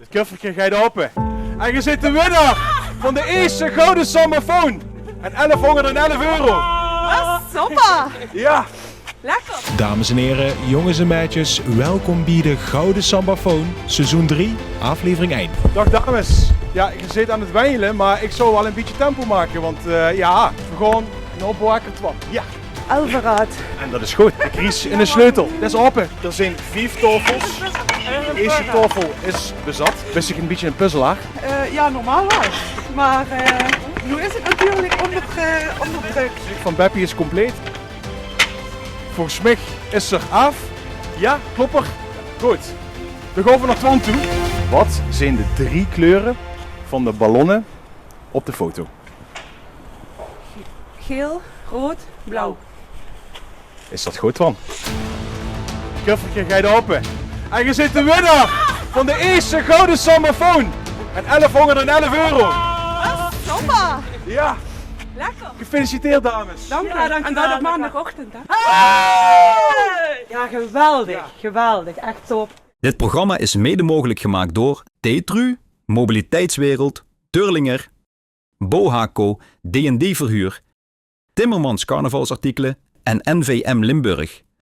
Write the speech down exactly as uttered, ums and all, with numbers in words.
Het kufferke geit ope. En geer zeet de winnaar van de ierste Gouwe Sambafoon. En elfhóngerd en elf euro. Ah, super! Ja. Lekker! Dames en heren, jongens en meidjes, welkom bie de Gouwe Sambafoon, seizoen drie, aflevering ein. Dag dames. Ja, geer zeet aan het wijnjele, maar ik zou wel een bietje tempo maken, want eh, ja, we gaon nao Boaker Twan. Ja. Alvarad. En dat is good. De kries in de sleutel. Dat is ope. Er zeen vief taofels. De ierste taofel is bezat. Bis dich een bietje een puzzelaar? Eh, ja, normaal wel. Maar eh, nu is het natuurlijk onder, eh, onder druk. Van Beppie is compleet. Volges mich is er aaf. Ja, klopper. Good. Dan gaon we nao Twan toe. Wat zeen de drie kleure van de ballonne op de foto? Geel, rood, blauw. Is dat good, Twan? Kufferke geit ope. En geer zeet de winnaar van de ierste Gouwe Sambafoon. En elfhóngerd en elf euro. Ah, super! Ja, Lekker! Gefeliciteerd dames. Dank u. En dat op maandagochtend, hè? Ja, geweldig. Geweldig. Echt top. Dit programma is mede mogelijk gemaakt door Tetru, Mobiliteitswereld, Turlinger, Bohaco, D en D Verhuur, Timmermans Carnavalsartikelen en N V M Limburg.